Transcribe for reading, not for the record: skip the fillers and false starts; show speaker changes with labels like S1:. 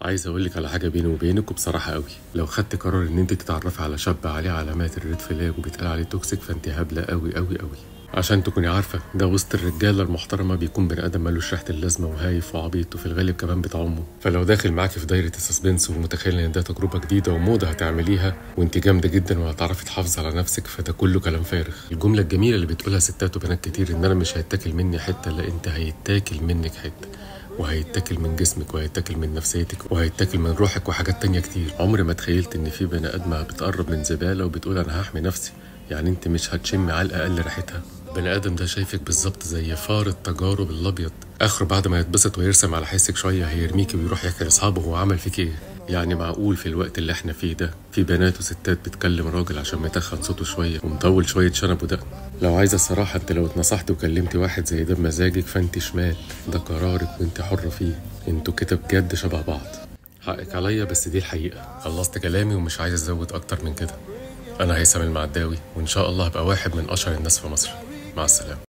S1: عايز اقولك على حاجة بيني وبينك وبصراحة قوي، لو خدت قرار ان انت تتعرفي على شاب عليه علامات ال red flag وبيتقال عليه toxic فانت هبلة قوي قوي قوي. عشان تكوني عارفه ده وسط الرجالة المحترمة بيكون بني ادم ملوش ريحه اللازمة وهايف وعبيط وفي الغالب كمان بتاع امه. فلو داخل معاكي في دايرة ال suspense ومتخيل ان ده تجربه جديدة وموضه هتعمليها وانت جامدة جدا وهتعرفي تحافظي على نفسك، فده كله كلام فارغ. الجملة الجميلة اللي بتقولها ستات وبنات كتير ان انا مش هيتاكل مني حتة، لا انت هيتاكل منك حتة، وهيتاكل من جسمك وهيتاكل من نفسيتك وهيتاكل من روحك وحاجات تانية كتير. عمري ما تخيلت ان في بني ادمه بتقرب من زبالة وبتقول انا هحمي نفسي، يعني انت مش هتشمي على الاقل ريحتها. بني ادم ده شايفك بالظبط زي فار التجارب الابيض، اخره بعد ما يتبسط ويرسم على حسك شوية هيرميكي ويروح يحكي لاصحابه هو عمل فيك ايه. يعني معقول في الوقت اللي احنا فيه ده في بنات وستات بتكلم راجل عشان متخن صوته شوية ومطول شوية شنب ودقن؟ لو عايزه الصراحة انت لو اتنصحت وكلمتي واحد زي ده بمزاجك فانت شمال، ده قرارك وانت حره فيه. انتوا كده بجد شبه بعض، حقك عليا بس دي الحقيقة. خلصت كلامي ومش عايز ازود اكتر من كده. انا هيثم المعداوي وان شاء الله هبقى واحد من اشهر الناس في مصر. مع السلامة.